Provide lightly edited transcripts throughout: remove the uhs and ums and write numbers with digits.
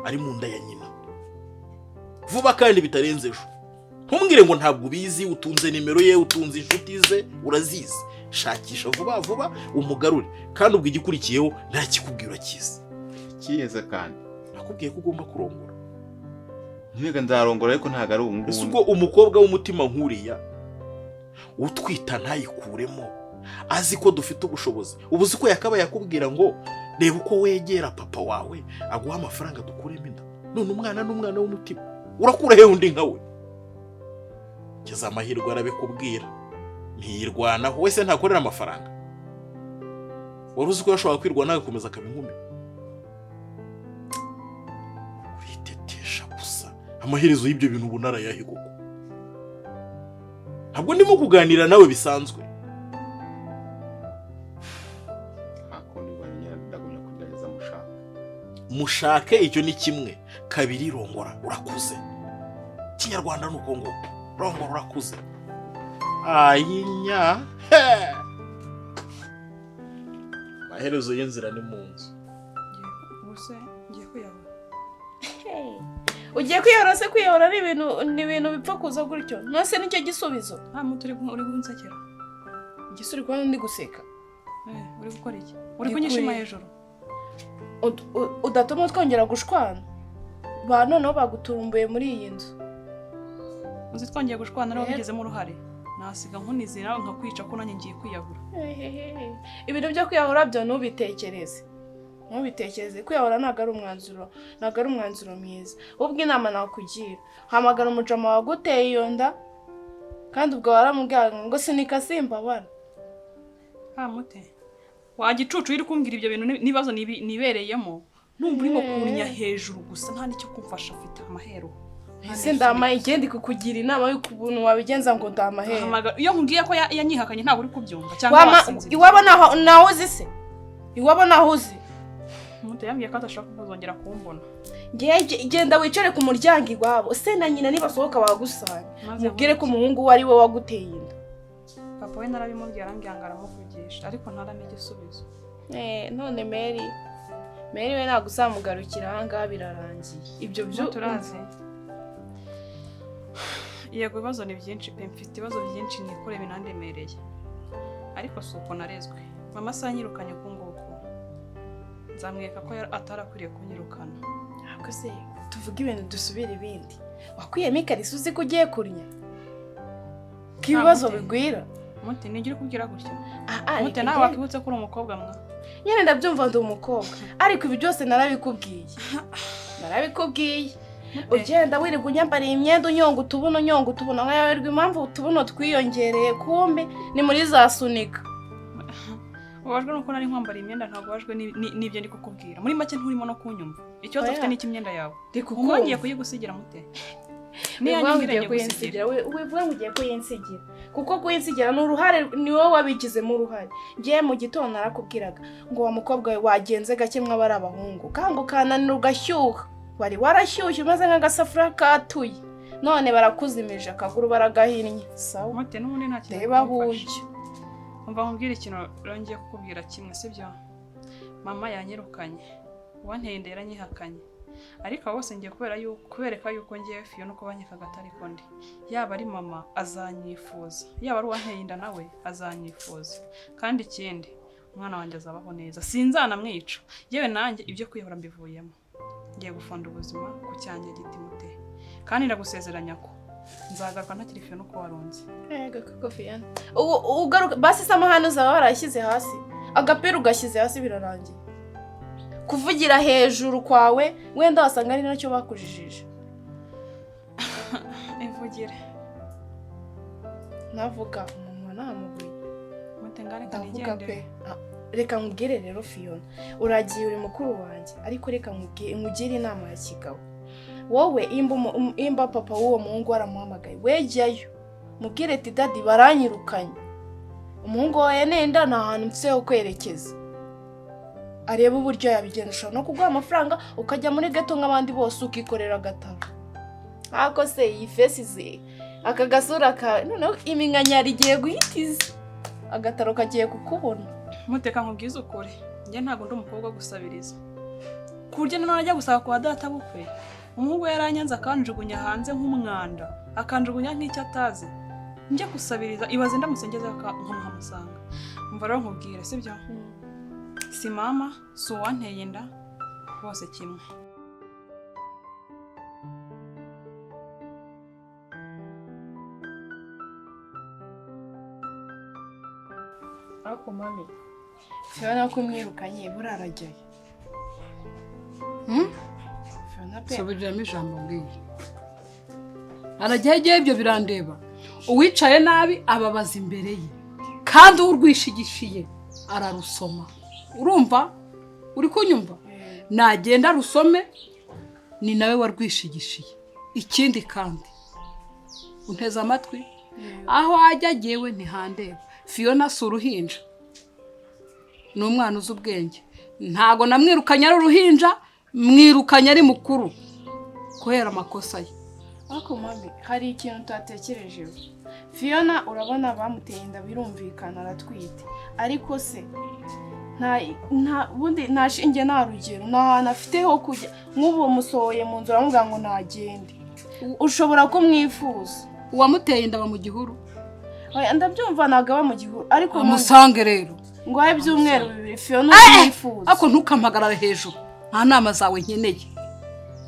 Ari mu nda ya nyina vuba kandi bitarenze ejo. Ntumbwire ngo ntabwo ubizi. Utunze nimero ye, utunze inshuti ze, urazizi. Shakisha vuba vuba umugarure, kandi ubwo igikurikiyeho ntakikubwira urakizi. Ikiheze kandi? Nakubwiye ko ugomba kurongora. Ntibega, nzarongora, ariko ntabwo ari ubu Ese ngubu. ubwo umukobwa w'umutima nk'uriya utwita ntayikuremo, azi ko dufite ubushobozi, ubu uzi ko yakabaye akubwira ngo reba uko wegera papa wawe aguha amafaranga dukuremo inda? None umwana n'umwana w'umutima, urakura he undi nka we? Keza amahirwe arabikubwira, ntiyirwanaho wese, ntakorera amafaranga. Wari uzi ko yashobora kwirwanaho agakomeza akaba inkumi? Uritetesha gusa. Amaherezo y'ibyo bintu ubona arayahe koko? Ntabwo ndimo kuganira nawe bisanzwe. Nta kundi, ngo nyine ndagumya kugerageza mushaka. Mushake, icyo ni kimwe. Kabiri, rongora, urakuze. Kinyarwanda ni uko nguko, rongora, urakuze. Ayinya he, amaherezo y'inzira ni mu nzu. Ubu se ngiye kwiyahura? Ugiye kwiyahura se? Kwiyahura ni ibintu bipfa kuza gutyo? Nose nicyo gisubizo? Nta muti. Uri kunsekera? Igise uri kubona ndi guseka? Eh, uri gukora iki? Uri Ndi kunyishima hejuru? Udatuma twongera gushwana, ba noneho baguturumbuye muri iyi nzu. Uzi twongeye gushwana ariho Eh. wabigizemo uruhare, nasiga nkunize nawe nkakwica, ko nanjye ngiye kwiyahura. Hehehe. Ibintu byo kwiyahura byo ntubitekereze, ntubitekereze. Kwiyahura ntabwo ari umwanzuro, ntabwo ari umwanzuro mwiza. Ubwo inama nakugira, hamagara umujama waguteye iyo nda, kandi ubwo waramubwira ngo sinika simbabara. Ha mute, wa gicucu, uri kumbwira ibyo bintu n'ibibazo nibereyemo, numva urimo kunnya hejuru gusa, nta n'icyo kumfasha afite amahero. Ese ndamaye igenda kukugira inama y'ukuntu wabigenza ngo ndamahera? Iyo nkubwiye ko yanyihakanye, ntabwo uri kubyumva cyangwa wasinziriye? Iwabo naho uzi se? Iwabo naho uzi? Mute, yambwiye ko adashaka kuzongera kumbona. Genda wicare ku muryango iwabo, se na nyina nibasohoka bagusanga. Maze Mubwire ko umuhungu we ari we waguteye inda. Papa we narabimubwiye, arambwira ngo aramuvugisha, ariko ntarame igisubizo. Eh, none Mary we ntabwo uzamugarukira ahangaha, birarangiye ibyo byo. Turazi yego, ibibazo ni byinshi pe. Mfite ibibazo byinshi nikore binandemereye, ariko si uko narezwe. Mama se yanyirukanye uku nguku, nzamwereka ko atari akwiriye kunyirukana. Ntabwo se tuvuge ibintu dusubire ibindi? Wakuyemo ikariso, uzi ko ugiye kurya, ko ibibazo Mute. bigwira. Mute, nijya uri kubwira gutya? Ah, ah, Mute, reka nawe ngende. wakibutse ko uri umukobwa mwa. Nyine ndabyumva, ndi umukobwa, ariko ibi byose narabikubwiye, narabikubwiye. Ugenda wirirwa unyambariye imyenda, unyonga utubuno, unyonga utubuno, nkayoberwa impamvu utubuno twiyongereye, kumbe ni muri za sunika. Ubabajwe nuko nari nkwambariye imyenda, ntabwo ubabajwe n'ibyo ndi kukubwira. Muri make nturimo no kunyumva. Ikibazo Oya. ufite ni icy'imyenda yawe. Ndi Ubu kukumva. ngiye kuyigusigira, mute. Wivuga ngo Niyanjye ugiye ngiye gusigira. kuyinsigira, wivuga ngo ugiye kuyinsigira, kuko kuyinsigira ni uruhare, ni wowe wabigizemo uruhare. Ngiye mu gitondo narakubwiraga ngo wa mukobwa we, wagenze gake, mwaba ari abahungu, kandi ukananira ugashyuha. Wari warashyushye umeze nk'agasafuriya katuye, none barakuzimije, akaguru baragahinnye. Sawa. Mute, n'ubundi nta kintu Reba aho kumfasha. ujya. Umva nkubwire ikintu rero, ngiye kukubwira kimwe, sibyo? Mama yanyirukanye, uwanteye inda yaranyihakanye, ariko abo bose ngiye kubera yuko kubereka yuko ngiye Fiona uko banyekaga atari ko ndi. Yaba ari mama azanyifuza, yaba ari uwanteye inda nawe azanyifuza. Kandi ikindi, umwana wanjye azabaho neza, sinzanamwica. Yewe, nanjye ibyo kwiyahura mbivuyemo, ngiye gufunda ubuzima ku cyanjye giti. Mute, kandi ndagusezeranya ko nzagaruka ntakiri Fiona uko warunze. Ego koko Fiona. Ubu ugaruka basi se amahane uzaba warayashyize hasi, agapira ugashyize hasi, birarangiye. Kuvugira hejuru kwawe wenda wasanga ari nacyo bakujijije. Ivugire. Navuga umunwa namubuye. Mute, ngareka Ndavuga nigendere. pe. Ah, reka nkubwire rero Fiona, uragiye, uri mukuru wanjye, ariko reka nkugire inama ya kigabo. Wowe imba papa w'uwo muhungu waramuhamagaye, wejyayo mubwire ati: "Daddy, baranyirukanye, umuhungu wawe nenda nta hantu mfite ho kwerekeza." Arebe uburyo yabigenza. Ushobora no kuguha amafaranga ukajya muri geto nk'abandi bose, ukikorera agataro. Ariko se iyi face ze, aka gasura kawe, noneho iminkanyari igiye guhita iza, agataro kagiye kukubona. Muteka, nkubwize ukuri, njye ntabwo ndi umukobwa wo gusabiriza. Ku buryo nanone ajya gusaba kwa data bukwe, umuhungu yaranyanze akanjugunya hanze nk'umwanda, akanjugunya nk'icyo atazi. Njya gusabiriza, ibaze ndamutse ngezeyo nkamuhamusanga. Umva rero nkubwire, sibyo? Si mama, si uwanteye inda, bose kimwe. Ariko mami, Fiona ko mwirukanye buriya arajyayo? Fiona pe. Subiriramo ijambo mbwiye. Arajyayo igihe ibyo birandeba. Uwicaye nabi ababaza imbere ye, kandi urwishigishiye ararusoma. Urumva? Uri kunyumva? Nagenda arusome, ni nawe warwishigishiye. Ikindi kandi unteze amatwi, aho ajya agiyewe ntihandeba. Fiona si uruhinja, ni umwana uzi ubwenge. Ntago namwirukanye ari uruhinja, mwirukanye ari mukuru kubera amakosa ye. Ariko mami, hari ikintu utatekerejeho. Fiona urabona bamuteye inda, birumvikana aratwite, ariko se nta nta bundi, nta shinge nta rugero, nta hantu afite ho kujya. Nk'ubu musohoye mu nzu uramubwira ngo nagende, ushobora kumwifuza. Uwamuteye inda aba mu gihuru. Oya, ndabyumva ntabwo aba mu gihuru, ariko mami, amusange rero. Ngo ahe ibyumweru 2 Fiona umwifuza. Ariko ntukampagarare hejuru, nta nama zawe nkeneye.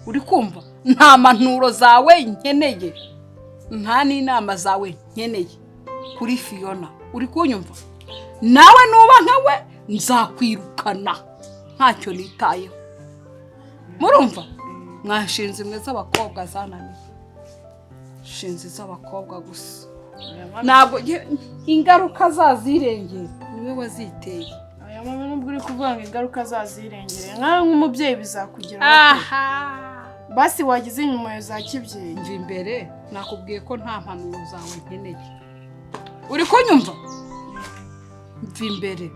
Uri kumva? Nta mpanuro zawe nkeneye, nta n'inama zawe nkeneye kuri Fiona. Uri kunyumva? Nawe nuba nkawe nzakwirukana, ntacyo nitayeho. Murumva? Mwashinze imwe z'abakobwa zananiye, shinze iz'abakobwa gusa. Ntabwo ingaruka zazirengera, niwe waziteye. Aya mama, nubwo uri kuvuga ngo ingaruka zazirengere, nkawe nk'umubyeyi bizakugeraho. Aha. Basi wagize inyuma za kibyeyi. Mva imbere, nakubwiye ko nta mpanuro zawe nkeneye. Uri kunyumva? Mva imbere,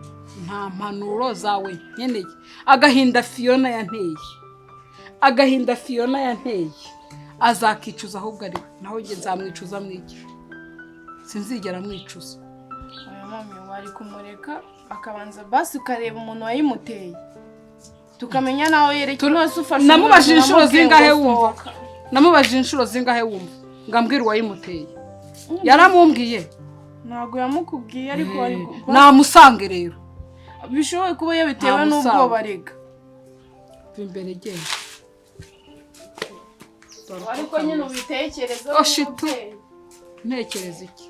nta mpanuro zawe nkeneye. Agahinda Fiona yanteye, agahinda Fiona yanteye, azakicuza ahubwo ari we. Naho njye nzamwicuza mwiki? Sinzigera mwicuza. Oya mami, wari kumureka akabanza basi ukareba umuntu wayimuteye, tukamenya naho yerekeye. None ufashe Namubajije umwana inshuro uramubwiye zingahe ngo wumva? sohoka. Namubajije inshuro zingahe wumva? Ngambwira uwayimuteye. Yaramumbwiye. Ntabwo yamukubwiye, ariko wari Namusange rero. bishoboye kuba yabitewe Ntamusange. n'ubwoba rega. Mva imbere, genda. Ariko nyine ubitekereza Oh, shitu. Ntekereza iki?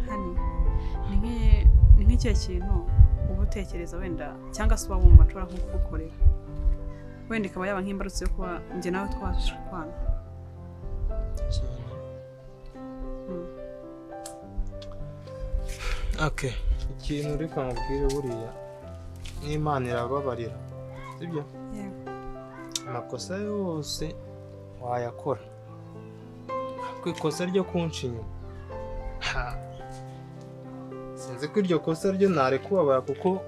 Hani, ni nk'ikihe kintu uba utekereza wenda, cyangwa se uba wumva nshobora nko kugukorera, wenda ikaba yaba nk'imbarutso yo kuba njye nawe twashwana? Okay. Ikintu reka nkubwire, buriya n'Imana irababarira, sibyo? Yego. Amakosa yose wayakora, ariko ikosa ryo kunca inyuma, ha, sinzi ko iryo kosa ryo narikubabara, kuko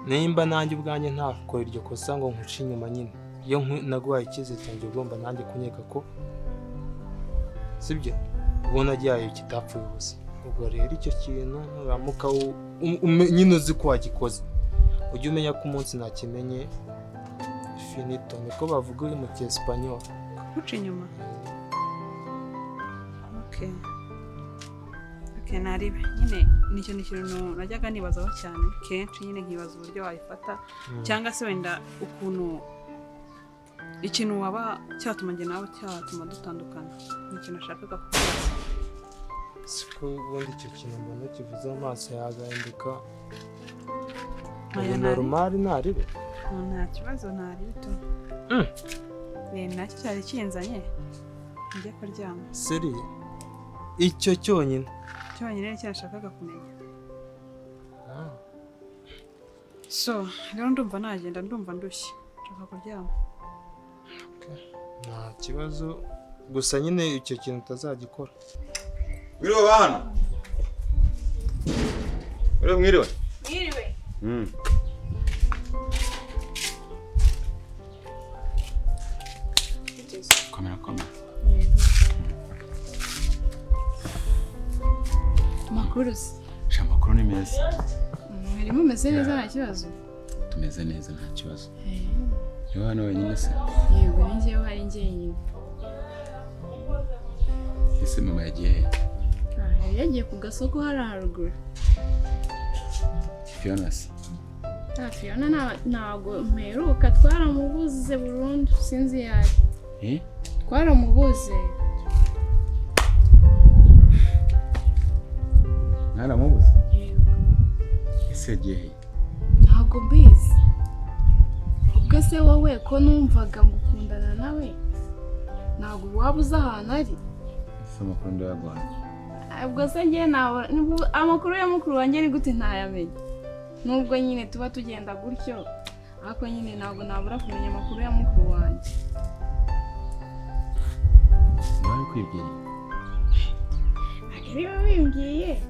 nimba nanjye ubwanjye ntakora iryo kosa ngo nkuce inyuma nyine, iyo naguhaye icyizere cyanjye ugomba nanjye kunyeka ko, sibyo, ubona agihaye kitapfuye ubusa. Ubwo rero icyo kintu nuramuka nyine uzi ko wagikoze, ujye umenya ko umunsi nakimenye finito, niko bavuga uri mu cyesipanyol. Kuguca inyuma? Okay. Okay, naribe nyine nicyo ni ikintu najyaga nibazaho cyane kenshi, nyine nkibaza uburyo wayifata, cyangwa se wenda ukuntu ikintu waba cyatuma njye nawe cyatuma dutandukana. Ni ikintu nashakaga kukubaza. Siko ubundi icyo kintu mbona kivuze amaso yagahinduka. Oya, Ubu normal naribe. Nta kibazo, ntari tu. Ni nacyo cyari kinzanye njye kuryama. Seriye, icyo cyonyine? Cyonyine nicyo nashakaga kumenya. So rero ndumva nagenda, ndumva ndushye, nshaka kuryama. Nta kibazo, gusa nyine icyo kintu utazagikora. Mwiriwe bana. Mwiriwe, mwiriwe. Mwiriwe. Komera komera. Amakuru se? Sha, amakuru ni meza. Mwari mumeze neza, nta kibazo? Tumeze neza, nta kibazo. Niba hano wenyine se? Yego, ni njyewe, hari njyenyine. Ese mama yagiye he? Yari yagiye ku gasoko hariya haruguru. Fiona se? Ah, Fiona ntago mperuka, twaramubuze burundu, sinzi iyo ari. Eh? Twaramubuze. Mwaramubuze? Yego. Ese yagiye he? Ntago mbizi. Ubwo se wowe ko numvaga ngo ukundana nawe, ntago waba uzi ahantu ari? Ese amakuru ndayaguhaye. Ubwo se njye nabura amakuru ya mukuru wanjye ni gute ntayamenya? Nubwo nyine tuba tugenda gutyo, ariko nyine ntabwo nabura kumenya amakuru ya mukuru wanjye. Nawe kwibwira. Ntabwo ari we bimbwiye,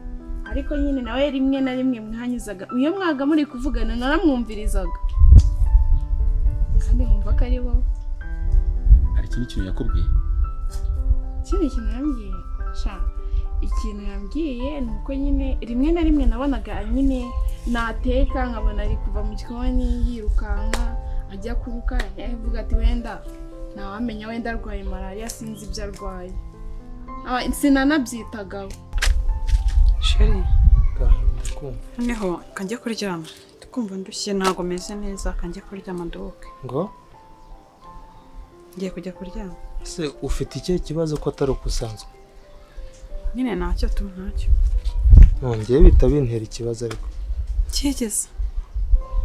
ariko nyine nawe rimwe na rimwe mwanyuzaga iyo mwaga muri kuvugana, naramwumvirizaga kandi nkumva ko ari wowe. Hari ikindi kintu yakubwiye? Ikindi kintu yambwiye, sha, ikintu yambwiye ni uko nyine rimwe na rimwe nabonaga nyine nateka nkabona ari kuva mu gikoni yirukanka ajya kuruka, yavuga ati wenda ntawamenya, wenda arwaye malariya, sinzi ibyo arwaye. Sinanabyitagaho. Chéri, Kumva. noneho kanjye kuryama, tukumva ndushye, ntabwo meze neza, kanjye kuryama nduhuke. Ngo? Ngiye kujya kuryama. Ese ufite ikihe kibazo ko atari uko usanzwe? Nyine ntacyo tu, ntacyo. Nongeye bihita bintera ikibazo ariko. Cyigeze.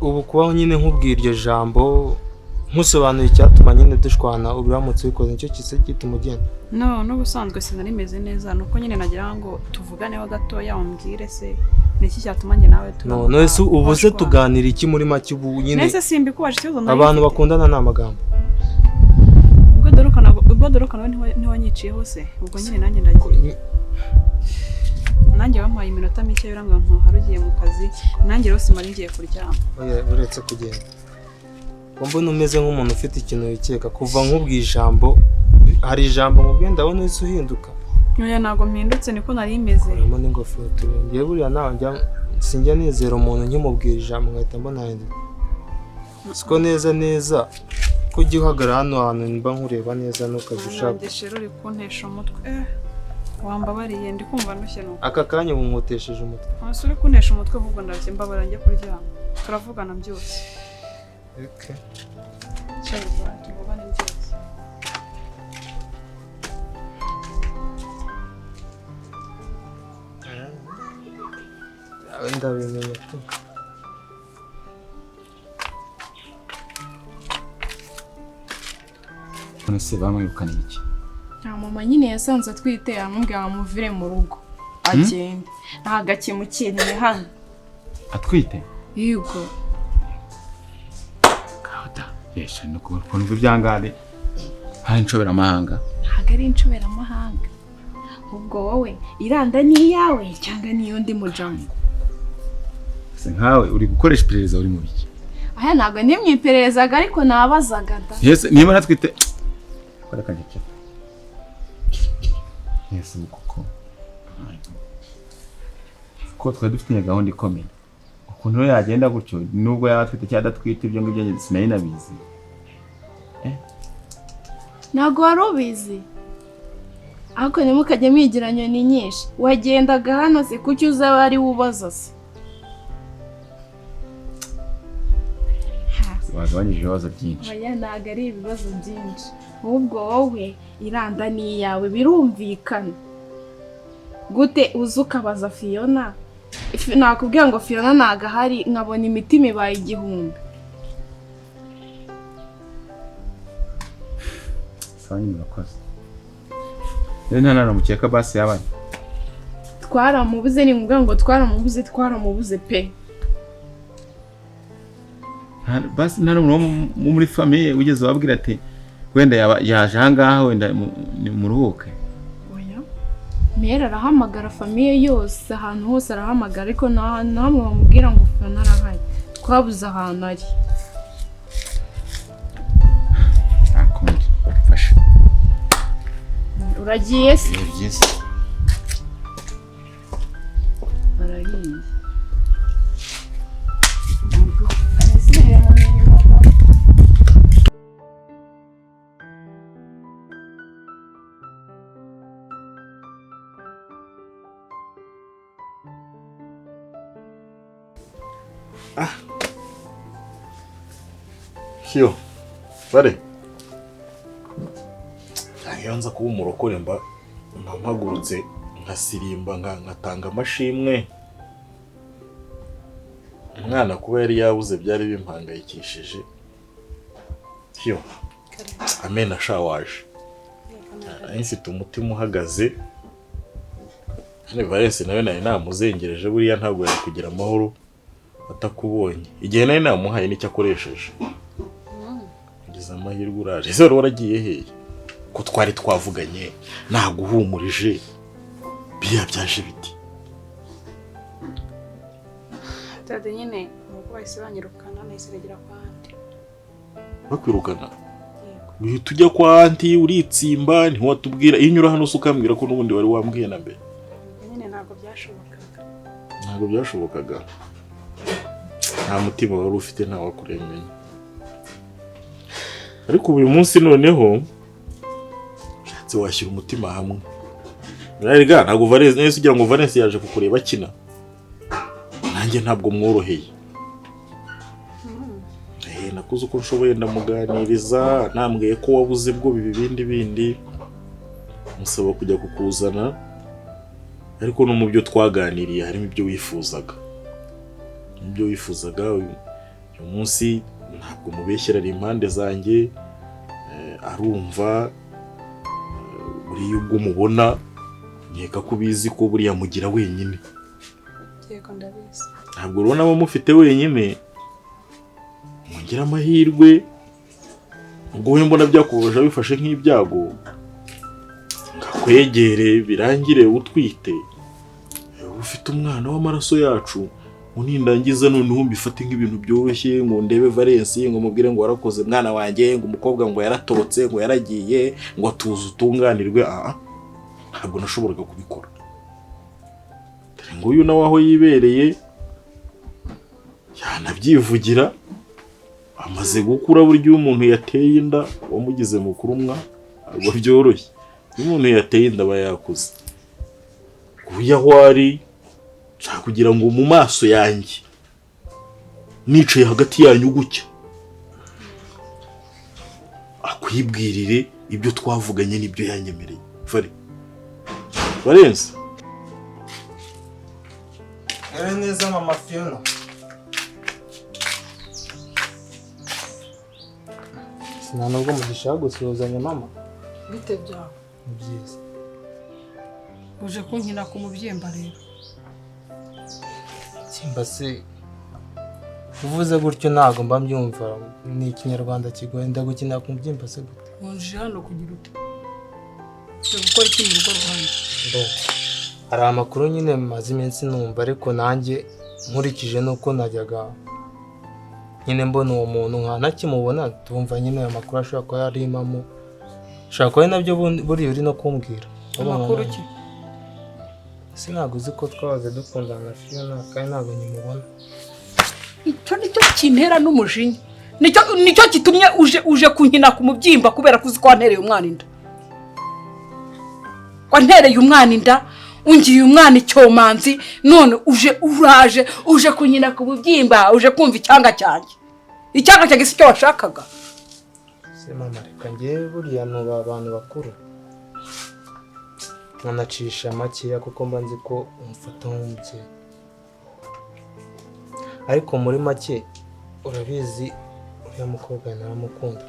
Ubu kuba nyine nkubwiye iryo jambo, nkusobanuye icyatuma nyine dushwana, uramutse ubikoze nicyo kise gituma ugenda. No, n'ubusanzwe sinari meze neza, nuko nyine nagira ngo tuvuganeho gatoya, umbwire se ni iki cyatuma njye nawe No, none se ubu se tuganira iki muri make ubu nyine? Nese simbikubaje ikibazo nari Abantu mfite. bakundana ni amagambo. Ubwo dorukana ntiwanyiciyeho se, ubwo nyine nanjye ndagiye. Nanjye bampaye iminota mike urambwira ngo ntuhari ugiye mu kazi, nanjye rero simari ngiye kuryama. Oya, uretse kugenda. Ko mbona umeze nk'umuntu ufite ikintu wikeka, kuva nkubwiye ijambo, hari ijambo nkubwiye ndabona uhise uhinduka. Oya, ntabwo mpindutse, niko nari meze. Kuramo n'ingofero turengeye, buriya nawe njya sinjya nizera umuntu nkimubwira ijambo nkahita mbona ahinduka. Siko neza neza ko ujya uhagarara hano hantu mba nkureba neza ntukajya ushaka. Nanjye shero uri kuntesha umutwe. Wambabariye, ndi kumva ndushye nuko. Aka kanya ubu nkotesheje umutwe. Ese uri kuntesha umutwe, ahubwo ndarushye, mbabara njye kuryama. Turavugana byose. Okay. Shero, tuvugane byose. Ndabimenya tu. None se bamwirukaniye iki? Nta, mama nyine yasanze atwite, aramubwira ngo amuvire mu rugo agende, ntabwo akimukeneye hano. Atwite? Yego. Kahuta. Yesha no kumva ibyangare. Hari inshoberamahanga. Ntabwo ari inshoberamahanga. Ubwo wowe iranda ni iyawe cyangwa ni iy'undi mujama? Se nkawe uri gukoresha iperereza, uri mu biki? Aya, ntabwo ndi mu ipererezaga, ariko nabazaga da. Yes, niba natwite. Kora kanje. Yes, kuko. Ko twari dufitanye gahunda ikomeye. Ukuntu rero yagenda gutyo, nubwo yaba atwite cyangwa adatwite, ibyo ngibyo sinari nabizi. Ntabwo wari ubizi, ariko ntimukajye mwigira nyoni nyinshi. Wagendaga hano se, kuki uzaba ari we ubaza se? Wagabanyije ibibazo byinshi. Oya, ntabwo ari ibibazo byinshi, ahubwo wowe iranda ni iyawe, birumvikana gute uza ukabaza Fiona? Nakubwira ngo Fiona ntabwo ahari, nkabona imitima ibaye igihumbi. Sawa nyine, urakoze. Rero nta nama mukeka basi yabaye. Twaramubuze, ni ngombwa ngo twaramubuze, twaramubuze pe. Basi nta n'umuntu wo muri famille wigeze wabwira ati wenda yaje ahangaha, wenda muruhuke? Oya, Mera arahamagara famille yose, ahantu hose arahamagara, ariko nta hantu na hamwe bamubwira ngo Fiona arahari. Twabuze ahantu ari. Ntakundi mfasha. Uragiye se? Ibihe byiza. Arahiye. Hiyo bare, iyo nza kuba umurokore mba mpagurutse nkasirimba, nkatanga amashimwe. Umwana kuba yari yabuze byari bimpangayikishije. Hiyo amena sha, waje nari mfite umutima uhagaze. Hano Valens nawe nari namuzengereje, buriya ntabwo yari kugira amahoro atakubonye. Igihe nari namuhaye nicyo akoresheje. Ngize amahirwe uraje. Ese wari waragiye hehe ko twari twavuganye naguhumurije? Biriya byaje biti? Dade, nyine ubwo bahise banyirukana, nahise negera kwa aunty. Bakwirukana? Yego. Uhita ujya kwa aunty uritsimba, ntiwatubwira. Iyo unyura hano se ukambwira ko n'ubundi wari wambwiye na mbere. Ubwo nyine ntabwo byashobokaga. Ntabwo byashobokaga, nta mutima wari ufite, ntawakuremeye. Ariko uyu munsi noneho ushatse washyira umutima hamwe. Erega ntabwo Valens nahise ugira ngo Valens yaje kukureba akina, nanjye ntabwo mworoheye. Nakoze uko nshoboye ndamuganiriza, nambwiye ko wabuze bwo biba ibindi bindi, musaba kujya kukuzana. Ariko no mu byo twaganiriye harimo ibyo wifuzaga, ibyo wifuzaga. Uyu munsi ntabwo mubeshyera, ari impande zanjye, arumva. Buriya ubwo umubona nkeka ko ubizi ko buriya mugira wenyine. Yego, ndabizi. Ntabwo urabona aba mufite wenyine, mwongere amahirwe. Ubwo we mbona byakubabaje, bifashe nk'ibyago, ngakwegere birangire utwite, ufite umwana w'amaraso yacu. Unindangiza noneho mbifate nk'ibintu byoroshye, ngo ndebe Valens ngo mubwire ngo warakoze mwana wanjye, ngo umukobwa ngo yaratorotse, ngo yaragiye, ngo atuze utunganirwe. Aha ntabwo nashoboraga kubikora. Dore nguyu nawe aho yibereye yanabyivugira, amaze gukura. Burya iyo umuntu yateye inda wamugize mukuru mwa, ntabwo byoroshye. Iyo umuntu yateye inda aba yakuze. Uyu aho ari, nshaka kugira ngo mu maso yanjye nicaye hagati yanyu gutya akwibwirire ibyo twavuganye n'ibyo yanyemereye. Vare Valens. Mwiriwe neza mama Fiona. Nta nubwo mugisha gusuhuzanya mama. Bite byawe? Ni byiza. Uje kunkina ku mubyimba rero? Simba se uvuze gutyo ntabwo mba mbyumva, ni ikinyarwanda kigoye. Ndagukina ku mubyimba se gute? Wunjije hano kugira ute? Uje gukora iki mu rugo rwanjye? Bo, hari amakuru nyine maze iminsi numva, ariko nanjye nkurikije nuko najyaga nyine mbona uwo muntu nka ntakimubona, tumva nyine ayo makuru ashobora kuba yari impamo, ashobora kuba ari nabyo buriya uri no kumbwira. Amakuru ki? Ese ntabwo uzi ko twahoze dukundana na Fiona kandi ntabwo nkimubona? Icyo nicyo kintera n'umujinya, nicyo kitumye uje kunkina ku mubyimba, kubera ko uzi ko wantereye umwana inda. Wantereye umwana inda, ungiye umwana icyomanzi, none uje uraje uje kunkina ku mubyimba, uje kumva icyanga cyanjye. Icyanga cyanjye si cyo washakaga. Se mama, reka njyewe buriya nuba abantu bakuru nkanacisha makeya, kuko mba nzi ko umufata nk'umubyeyi. Ariko muri make urabizi uriya mukobwa naramukunda.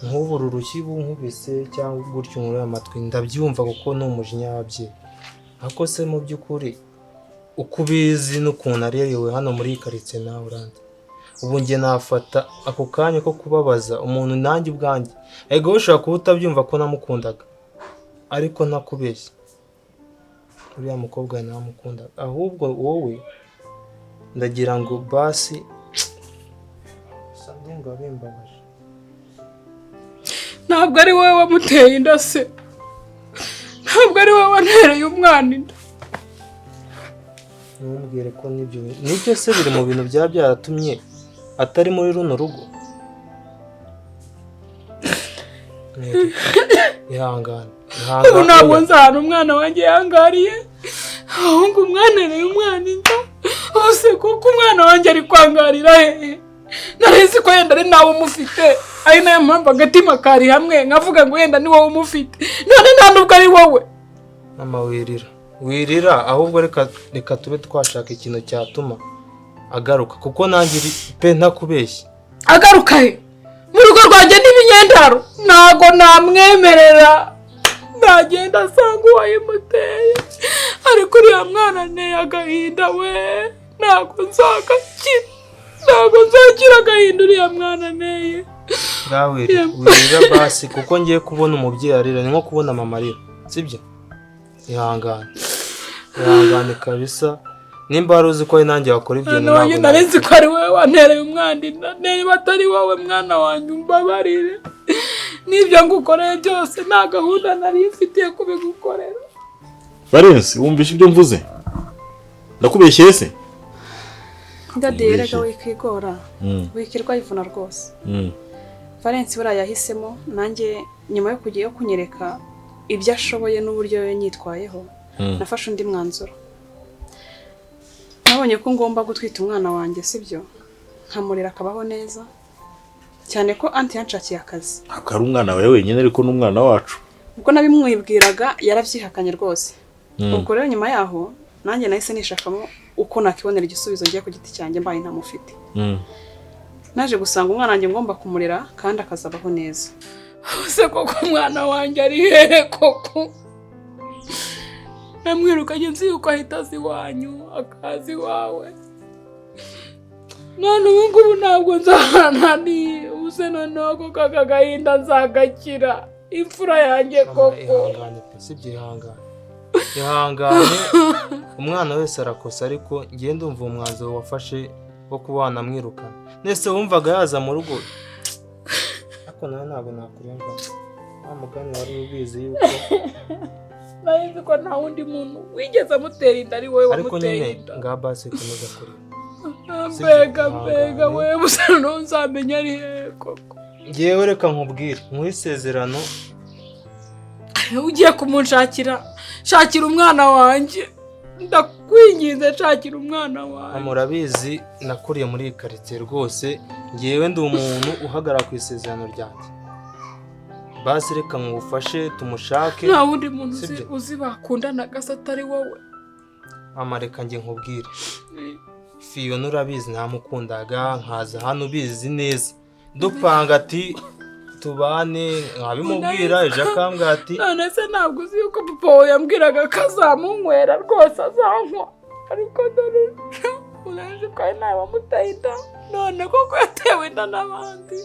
Nk'ubu uru rushyi bunkubise cyangwa gutyo nkuri amatwi ndabyumva kuko ni umujinya w'ababyeyi. Ariko se mu by'ukuri uko ubizi n'ukuntu arerewe hano muri iyi karitsiye nawe uranzi, ubu njye nafata ako kanya ko kubabaza umuntu nanjye ubwanjye. Ego ushobora kuba utabyumva ko namukundaga, Ariko ntakubeshya, uriya mukobwa namukunda. Ahubwo wowe ndagira ngo basi, gusa ndumva bimbabaje. Ntabwo ari wowe wamuteye inda se? Ntabwo ari wowe wantereye umwana inda? Ntumbwire ko nibyo. Nibyo se biri mu bintu byaba byaratumye atari muri runo rugo? Mary, ihangane. Ubu ntabwo Ihangane. nzi ahantu umwana wanjye yangariye, ahubwo umwanereye umwana inda hose, kuko umwana wanjye ari kwangarira hehe? Nari nzi ko yenda ari nawe umufite, ari nayo mpamvu agatima kari hamwe, nkavuga ngo yenda ni wowe umufite, none nta nubwo ari wowe. Mama, wirira, wirira. Ahubwo reka tube twashaka ikintu cyatuma agaruka, kuko nanjye pe, ntakubeshye. Agaruka he? Mu rugo rwanjye n'ibinyendaro ntago namwemerera. Nagenda asanga uwayimuteye, ariko uriya mwana anteye agahinda we. Ntabwo nzagakira, ntabwo nzakira agahinda uriya mwana anteye. Ngaho wirira, wirira basi, kuko ngiye kubona umubyeyi arira ni nko kubona mama arira, sibyo? Ihangane, ihangane kabisa. Nimba wari uzi ko ari nanjye wakora ibyo bintu, Mwana wanjye, ntabwo nari nzi ko ari wowe wantereye umwana inda. Niba atari wowe, mwana wanjye, umbabarire. N'ibyo ngukoreye byose nta gahunda nari mfitiye kubigukorera. Valens, wumvishe ibyo mvuze? Ndakubeshyeye se? Daddy, erega wikigora, wikirwa yivuna rwose. Valence buriya yahisemo, nanjye nyuma yo kujya yo kunyereka ibyo ashoboye n'uburyo yanyitwayeho, nafashe undi mwanzuro. Nabonye ko ngomba gutwita umwana wanjye, sibyo, nkamurera akabaho neza, cyane ko aunty yanshakiye akazi. Ntabwo ari umwana wawe wenyine, ariko n'umwana wacu. Ubwo nabimwibwiraga yarabyihakanye rwose. Ubwo rero nyuma yaho nanjye nahise nishakamo uko nakibonera igisubizo ngiye ku giti cyanjye mbaye ntamufite. Naje gusanga umwana wanjye ngomba kumurera kandi akazabaho neza. Se koko umwana wanjye ari hehe koko? Namwirukanye nzi yuko ahita aza iwanyu, akaza iwawe, none ubu ngubu ntabwo nzahana ni ubuse. Noneho koko aka gahinda nzagakira, imfura yanjye Mama, koko? Ihangane pe, sibyo? Ihangane, ihangane. Umwana wese arakosa, ariko ngiye ndumva uwo mwanzuro wafashe wo kuba wanamwirukana. Nese wumvaga yaza mu rugo? Ariko nawe ntabwo nakurenganya, wa mugani wari ubizi yuko Nari nzi ko nta wundi muntu wigeze amutera inda, ari wowe Ariko wamuteye nyine inda. ngaha basi komeza kurira. Mbega, Sibyo, mbega ihangane. we, busa noneho nzamenya ari hehe koko? Ngewe reka nkubwire, nkuhe isezerano. Ugiye kumunshakira, shakira umwana wanjye, ndakwinginze, nshakira umwana wanjye. Murabizi nakuriye muri iyi karitsiye rwose. Ngewe ndi umuntu uhagarara ku isezerano ryanjye. Basi reka nkufashe tumushake. Nta wundi muntu uzi, Sibyo. uzi bakundanaga se atari wowe? Mama, reka njye nkubwire, Fiyona urabizi ntamukundaga, nkaza hano ubizi neza dupanga ati tubane, nkabimubwira ejo akambwira ati None se ntabwo uzi yuko papa wawe yambwiraga ko azamunywera rwose, azankwa? Ariko dore urazi ko ari nawe wamuteye inda, none koko yatewe inda n'abandi.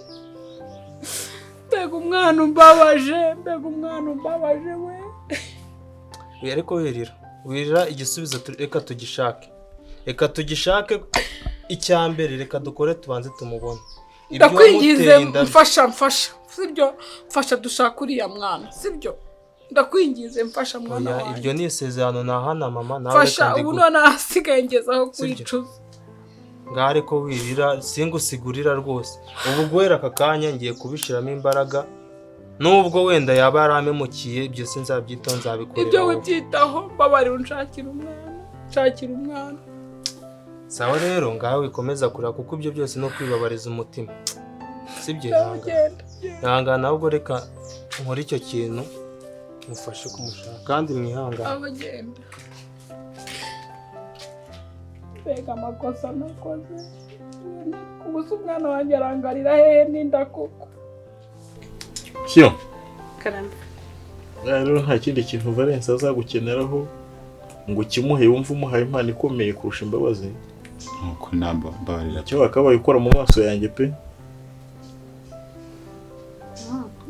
Mbega umwana umbabaje, mbega umwana umbabaje we! Oya, ariko wirira, wirira. Igisubizo reka tugishake, reka tugishake. Icya mbere reka dukore tubanze tumubone. Ibyo Ndakwinginze. wamuteye inda Mfasha, mfasha, sibyo? Mfasha dushaka uriya mwana, sibyo? Ndakwinginze, mfasha mwana Oya, wanjye. iryo ni isezerano nahana mama nawe. Mfasha. Reka Ubu ndiguhe. none ahasigaye ngezaho Sibyo. kwicuza. Ngaho ariko wirira, singusigurira rwose. Ubu guhera aka kanya ngiye kubishyiramo imbaraga, nubwo wenda yaba yarampemukiye, ibyo sinzabyitaho, nzabikorera Ibyo wowe. wibyitaho, mbabarira unshakira umwana, nshakira umwana. Sawa rero, ngaho wikomeza kurira, kuko ibyo byose no kwibabariza umutima, sibyo? Ihangane. Genda. Ihangane. Ahubwo reka nkore icyo kintu mufashe kumushaka, kandi mwihangane. Aho genda. Mbega amakosa nakoze! Ubu se umwana wanjye arangarira hehe n'inda koko? Siyo? Karame. Rero nta kindi kintu Valens azagukeneraho ngo ukimuhe wumve umuhaye impano ikomeye kurusha imbabazi. Nuko ntabwo mbabarira. Icyo wakabaye ukora mu maso yanjye pe.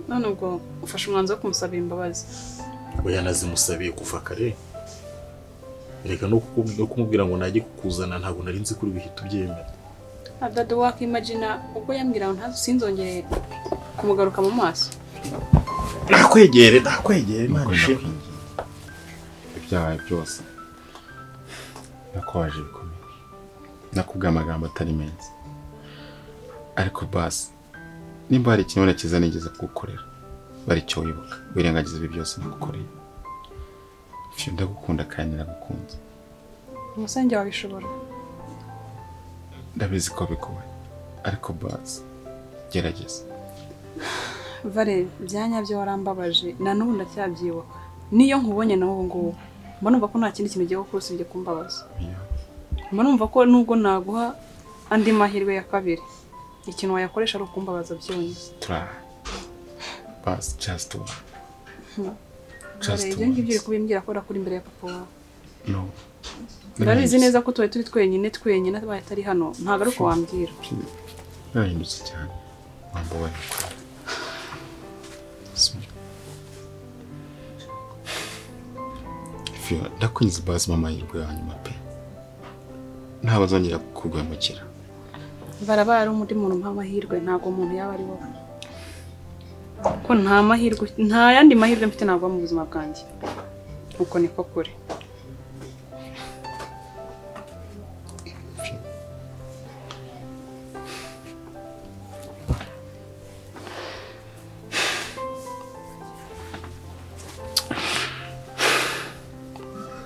None ubwo ufashe umwanzuro wo kumusabira imbabazi? Oya, nazimusabiye kuva kare. Reka no kumubwira ngo najye kukuzana, ntabwo nari nzi kuri bihita ubyemera. Dada, wakimagina ubwo yambwira ngo ntazo sinzongere kumugaruka mu maso. Nakwegere, nakwegere, Imana ishimwe. Ibyabaye byose nakubaje bikomeye, nakubwiye amagambo atari meza, ariko basi nimba hari ikintu cyiza nigeze kugukorera bari cyo wibuka, wirengagiza ibi byose nagukoreye. Fiyo, ndagukunda kandi naragukunze. Umusange wabishobora. Ndabizi ko bigoye, ariko basi gerageza. Vare, byanyabyo warambabaje, na n'ubu ndacyabyibuka. Niyo nkubonye nawe ubu ngubu mba numva ko nta kindi kintu ugiye gukora usibye kumbabaza. Mba numva ko nubwo naguha andi mahirwe ya kabiri, ikintu wayakoresha ari ukumbabaza byonyine. Try. Basi just one. Just Ibyo ngibyo uri kubimbwira ko urakura imbere ya papa wawe. No. Ndabizi neza ko tubaye turi twenyine twenyine abaye atari hano, ntabwo ari uko wambwira. Narahindutse cyane. Wambabarira. Fiyo, ndakwinze basi mama amahirwe ya nyuma pe. Ntabwo azongera kuguhemukira. Barabaye ari undi muntu mpa amahirwe, ntabwo umuntu yaba ari wowe. Ko nta mahirwe, nta yandi mahirwe mfite ntabwo mu buzima bwanjye. Uko niko kuri.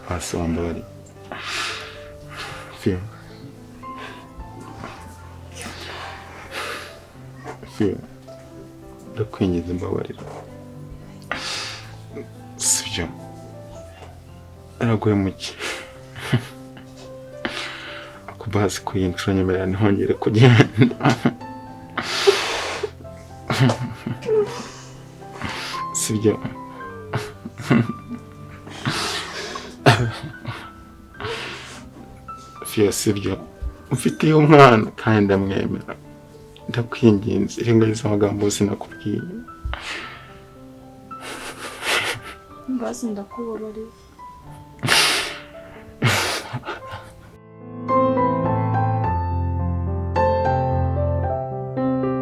Basi wambabariye. Fiyo. Fiyo. Ndakwinginze mbabarira. Sibyo. Naraguhemukiye. Ako basi ku iyi nshuro nyemerera ntongere kugenda. Sibyo. Fiyo, sibyo. Mfitiye umwana kandi ndamwemera. Ndakwinginze irengagiza amagambo yose nakubwiye. Basi ndakubabariye.